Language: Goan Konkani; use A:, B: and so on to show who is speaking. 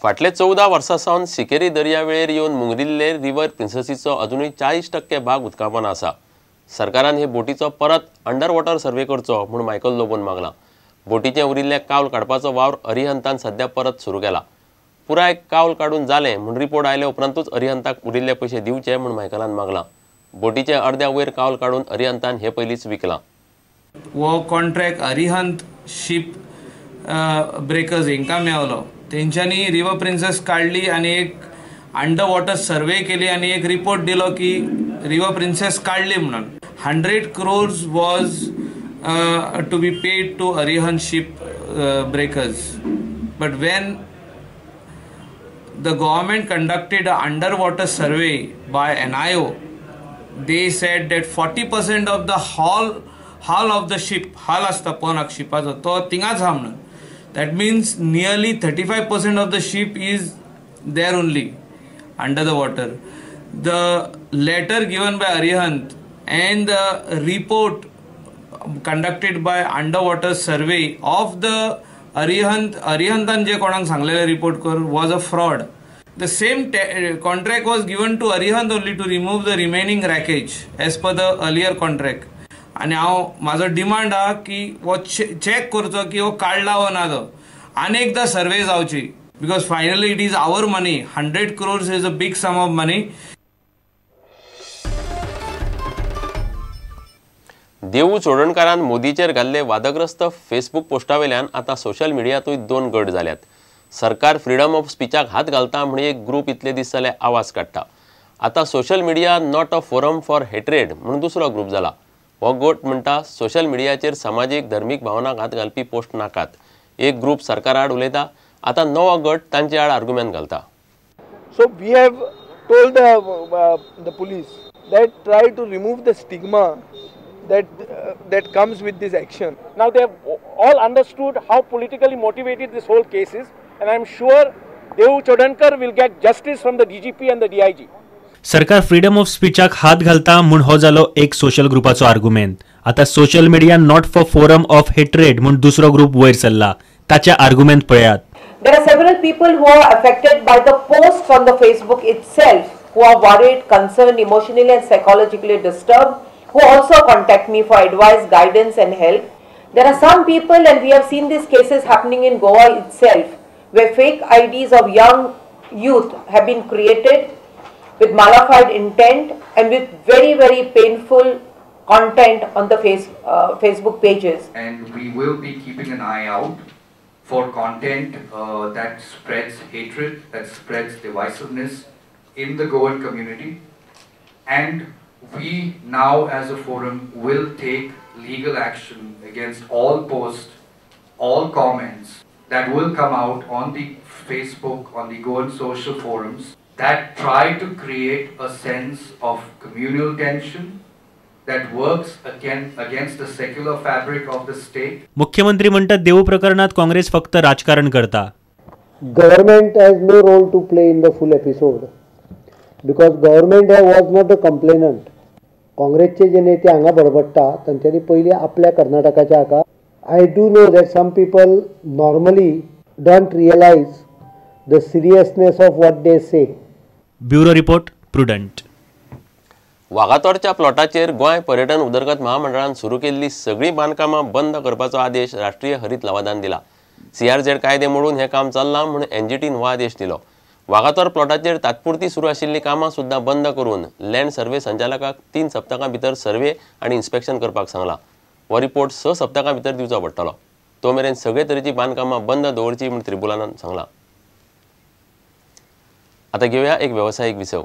A: फाटले 14 वर्सां सावन सिकेरी दर्यावेळेर येवन मुंगरिल्ले रिव्हर प्रिन्सेसीचो अजुनूय 40% भाग उदकापोंदा आसा. सरकारान हे बोटीचो परत अंडर वॉटर सर्वे करचो म्हूण मायकल लोबोन मागला. बोटीचें उरिल्लें कावल काडपाचो वावर अरिहंतान सध्या परत सुरू केला. पुराय कावल काडून जालें म्हूण रिपोर्ट आयले उपरांतूच अरिहंताक उरिल्ले पयशे दिवचे म्हूण मायकलान मागला. बोटीचें अर्द्या वयर कावल काडून अरिहंतान हे पयलींच विकलां.
B: हो कॉन्ट्रॅक्ट अरिहंत शीप ब्रेकर्स हांकां मेवलो. तेंच्यांनी रिवर प्रिन्सेस काडली आनी एक अंडर वॉटर सर्वे केली आनी एक रिपोर्ट दिलो की रिवर प्रिन्सेस काडली म्हणून. 100 crores was to be paid to Arihant ship breakers, but when the government conducted a under water survey by NIO, they said that 40% of the hull of the ship, hull आसता पोनाक शिपाचो तो थिंगाच आहा म्हणून. That means nearly 35% of the ship is there only under the water. The letter given by Arihant and the report conducted by underwater survey of the Arihant, Arihantan जे कोणाक सांगलेले report कर was a fraud. The same contract was given to Arihant only to remove the remaining wreckage as per the earlier contract. आनी हांव म्हाजो डिमांड आहा की हो चॅक करचो की हो काडला वो ना तो, आनी एकदां सर्वे जावची, because finally it is our money. 100 crores is a big sum of money.
A: Devu चोडणकारान मोदीचेर घाल्ले वादग्रस्त फेसबूक पोस्टावेल्यान आतां सोशल मिडियांतूय दोन गट जाल्यात. सरकार फ्रीडम ऑफ स्पीचाक हात घालता म्हण एक ग्रूप इतले दीस जाले आवाज काडटा. आतां social media not a forum for hatred म्हूण दुसरो ग्रूप जाला. हो गट म्हणटा सोशल मिडियाचेर समाजीक धर्मीक भावनाक हात घालपी पोस्ट नाकात. एक ग्रूप सरकारा आड उलयता, आतां नवो गट तांचे आड आर्ग्युमेंट घालता.
C: So we have told the police that try to remove the stigma that comes with this action.
D: Now they have all understood how politically motivated this whole case is, and I am sure Devu Chodankar will get justice from the DGP and the DIG.
E: सरकार फ्रीडम ऑफ स्पीचाक हात घालता म्हूण हो जालो एक सोशल ग्रुपाचो आर्ग्युमेंट. आतां social media not for forum of hatred म्हूण दुसरो ग्रुप वयर सरला. ताचे आर्ग्युमेंट पळयात.
F: There are several people who are affected by the posts on the Facebook itself, who are worried, concerned, emotionally and psychologically disturbed, who also contact me for advice, guidance and help. There are some people, and we have seen these cases happening in Goa itself, where fake IDs of young youth have been created with malafide intent and with very, very painful content on the Facebook pages.
G: And we will be keeping an eye out for content that spreads hatred, that spreads divisiveness in the Goan community. And we now as a forum will take legal action against all posts, all comments that will come out on the Facebook, on the Goan social forums that try to create a sense of communal tension that works against the secular fabric of the state.
E: मुख्यमंत्री म्हणतात देऊ प्रकरणात काँग्रेस फक्त राजकारण करता.
H: Government has no role to play in the full episode because government was not the complainant. काँग्रेसचे जे नेते हांगा बडबडटा तांच्यांनी पयलीं आपल्या कर्नाटकाच्या हाका. I do know that some people normally don't realise the seriousness of what they say.
E: Bureau report, Prudent.
A: वागातोरच्या प्लॉटाचेर Goa पर्यटन उदरगत महामंडळान सुरू केल्ली सगळीं बांदकामां बंद करपाचो आदेश राष्ट्रीय हरीत लवादान दिला. सीआरझेड कायदे मोडून हें काम चल्लां म्हूण एनजीटीन हो आदेश दिलो. वागातोर प्लॉटाचेर तात्पुरती सुरू आशिल्लीं कामां सुद्दां बंद करून लँड सर्वे संचालकाक 3 सप्तकां भितर सर्वे आनी इन्स्पेक्शन करपाक सांगलां. हो रिपोर्ट 6 सप्तकां भितर दिवचो पडटलो. तो मेरेन सगळे तरेची बांदकामां बंद दवरची म्हूण त्रिबुलान सांगलां. आतां घेवया एक वेवसायीक विसव.